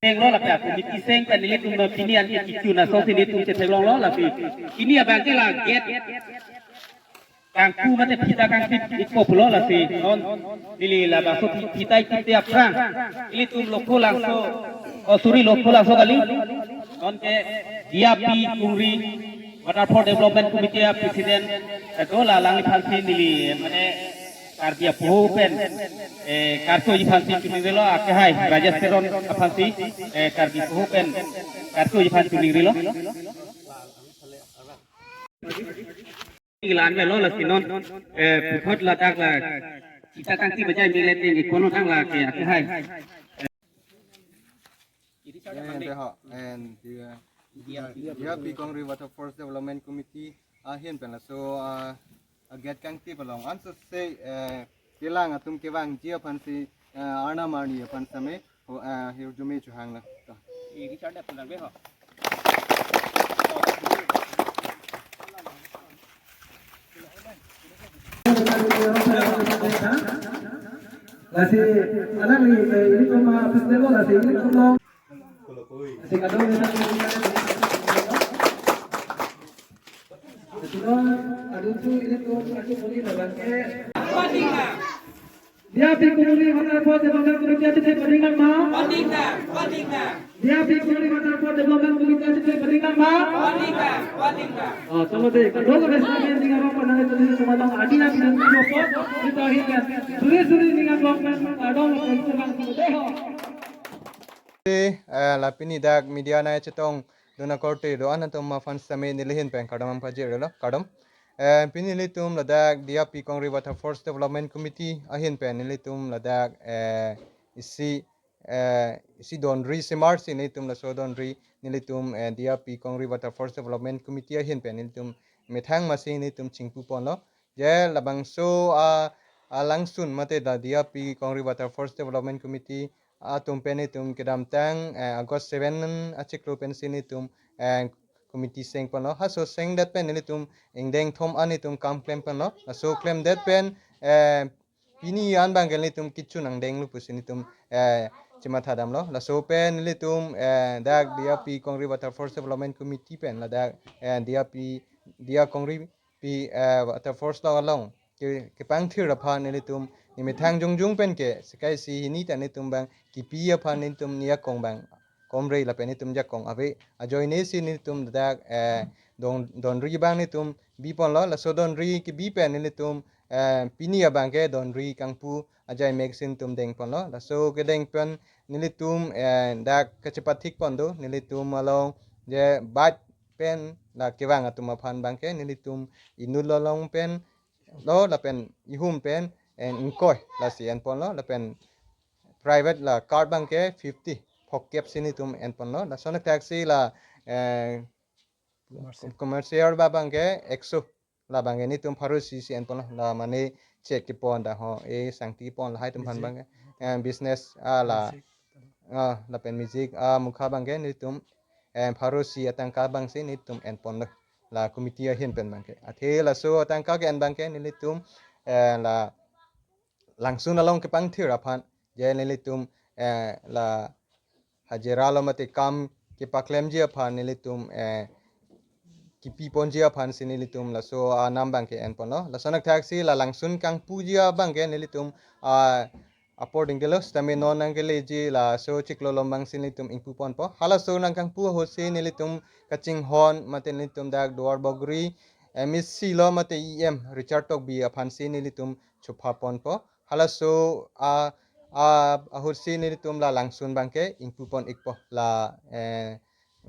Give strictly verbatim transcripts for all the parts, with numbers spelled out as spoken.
Theklong lapen committee seng pen nelitum non pini an ke kichu na so si nelitum chetheklonglo lasi. Pini abang ke la gate kangpu mate phita kangtip ikpo pulo lasi non neli labangso phi- phita ikitip aphrang nelitum Lokho Langso, oh sorry, Lokho Langso kali. Non ke D R P Kungri Waterfall Development Committee a President, eh, do la alangliphan si neli, eh, mane Karbi apoho pen, eh, karcho iphan si choningrilo, akehai Rajesh Teron aphan si, eh, Karbi apoho pen karcho iphan choningrilo. Ilan melo lasi non, eh, puthot ladak la phita kangtip bajai mele ting ikono tang la ke akehai. And the, uh, D R P Kongri Waterfalls Development Committee ahin pen laso, uh, a gate kangtip along anso se, uh, kelang atum kevangji aphan si, uh, arnam arni aphan same ho, uh, hirjume chohanglo. To. Lasi, anak ni, eh, ilitum, ah, festival lasi ilitum lo. Lasi kadokave ta. Lasi lo, adun tu ilitum, aku boli lo bangke. D R P Kongri Waterfalls Development Committee achitai pading nang ma? Pading nang, pading nang. D R P Kongri Waterfalls Development Committee achitai pading nang ma? Pading nang, pading nang. Oh, tolo de, kadokave sami ning arong panang itu di semalong adi na pinang tulopo, kita hikan. Suri-suri ning arong pen, adong pen semang tulopo. Eh, la pini dak media nai chetongdun akorte do-an atum aphan sitame neli ahin pen kardom nangpajirlo, kardom. Eh, pini nelitum ladak D R P Kongri Waterfalls Development Committee ahin pen nelitum ladak, eh, isi, eh, isi donri semar si nelitum laso donri nelitum, eh, D R P Kongri Waterfalls Development Committee ahin pen nelitum methang masi nelitum chingpu ponlo. Je labangso a, a langsun mate la D R P Kongri Waterfalls Development Committee atum pen nelitum kedamtang, eh, August seven achiklo pensi nelitum, eh, committee seng ponlo. Halaso sengdet pen nelitum ingdeng thom an nelitum kam klem ponlo. Laso klemdet pen, eh, pini an bangke nelitum kichu nangdenglo pusi nelitum, eh, chematha damlo. Laso pen nelitum, eh, dak D R P Kongri Waterfalls Development Committee pen ladak, eh, D R P, D R Kongri pi, eh, Waterfalls lo along ke, kepangthir aphan nelitum nemethang jongjung pen ke sekai si hini ta nelitum bang kipi aphan nelitum niakong bang komre lapen nelitum jakong ave ajoine si nelitum dak, eh, don, donri bang nelitum bi ponlo. Laso donri kebi pen nelitum, eh, pini abangke donri kangpu ajai mek si nelitum deng ponlo. Laso kedeng pen nelitum, eh, dak kachepathik pon do nelitum along je bat pen la kevang atum aphan bangke nelitum inut lo along pen lo lapen ihum pen, eh, ingkoi lasi en ponlo lapen private la card bangke fifty phokep si nelitum en ponlo. Lason athak si la, eh, commercial, commercial ba bangke ekso la bangke nelitum pharo isi si en ponlo. La mane chek kepon dak ho, eh, sangti pon lahai atum aphan bangke, eh, business, ah, la, ah, lapen music, ah, mukha bangke nelitum, eh, pharo isi atangka bangsi nelitum en ponlo. La committee ahin pen bangke. Athe laso atangka ke-en bangke nelitum, eh, la langsun along kepangthir aphan je nelitum, eh, la hajira lo mate kam kepaklemji aphan nelitum, eh, kipi ponji aphan si nelitum laso anam bangke en ponlo. Lason athak si la langsun kangpuji abangke nelitum, ah, apor dingdelo sitame non nangkeleji laso chiklo lombang si nelitum ingpu ponpo. Halaso nangkangpu ahut si nelitum kachinghon mate nelitum dak Duar Bagori M A C lo mate E M Richard Tokbi aphan si nelitum chopha ponpo. Halaso a, a, ahut si nelitum la langsun bangke ingpu pon ikpo la, eh,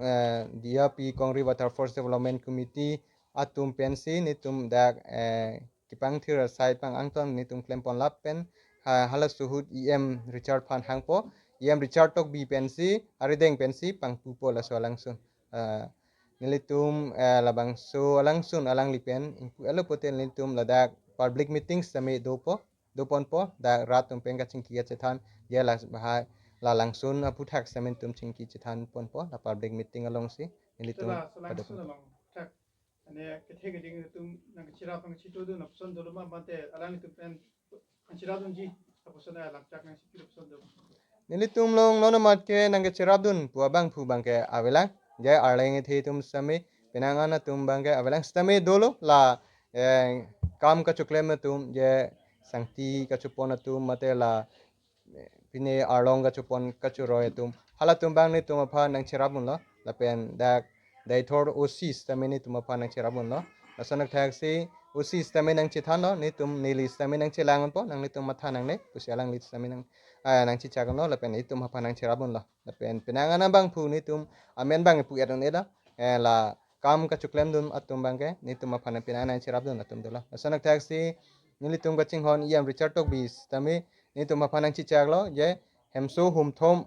eh, D R P Kongri Waterfalls Development Committee atum pensi nelitum dak, eh, kepangthir asai pang angton nelitum klem pon lapen ha, halaso ahut E M Richard aphan hangpo E M Richard Tokbi pensi, arideng pensi pangpupo laso alangsun. Ah, nelitum, eh, labangso alangsun alangli pen ingpu-etlo pote nelitum ladak public meeting sitame dopo, doponpo, dak rat atum pen kachingki kachethan, je la bahai la langsun aphuthak sitame nelitum chingki chethanponpo, la public meeting alongsi nelitum. Sela, so paduk langsun along thak, ane kethe keding atum nangcherap nangchitudun lapuson dolo ma, mate alanglitum pen nangcherapdunji lapuson, eh, langchak nangchipilo lapuson dolo? Nelitum along non amat ke nangkecherapdun pu abangphu abangke avelang. Je arleng ethe atum sitame, penang an atum abangke avelang, sitame dolo la, eh, kam kachoklem atum, je sangti kachopon atum, mate la, eh, pine arlong kachopon kachoroi atum. Halatum abang nelitum aphan nangcherapdunlo. Lapen dak Deithor O C sitame nelitum aphan nangcherapdunlo. Lason athaksi O C sitame nangchethanlo, nelitum neli sitame nangchelangpo, nanglitum matha nangne pusi alangli sitame nang, ah, nangchechakdunlo, lapen nelitum aphan nangcherapdunlo. Lapen penang an abangphu nelitum amen abang ipu-et un-elo, eh, la kam kachoklemdun atum abangke nelitum aphan penang nangcherapdun atum dolo. Lason athaksi nelitum kachinghon E M Richard Tokbi sitame nelitum aphan nangchechaklo, je hemso humthom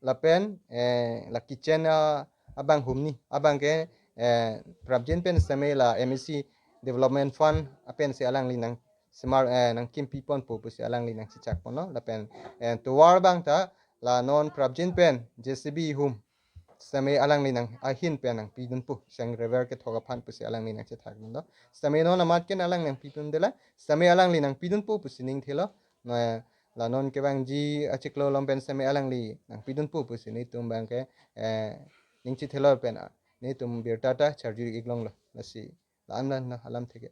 lapen, eh, la kitchen, ah, abang humni abangke, eh, prapjin pen sitame la M A C Development Fund apensi alangli nangsemar, eh, nangkimpiponpo pusi alangli nangchechakponlo. Lapen, eh, tovar abang ta la non prapjin pen J C B hum sitame alangli nang ahin pen nangpidunpo, sang rever kethok aphan pusi alangli nangchethakdunlo. Sitame non amat ke alang nangpidunde lang, sitame alangli nangpidunpo pusi ning thelo. Na, la non kevangji achiklo along pen sitame alangli nangpidunpo pusi nelitum abangke, eh, ning chithelo pen, ah, nelitum birta ta charju-iklonglo. Lasi la-an la alam theke.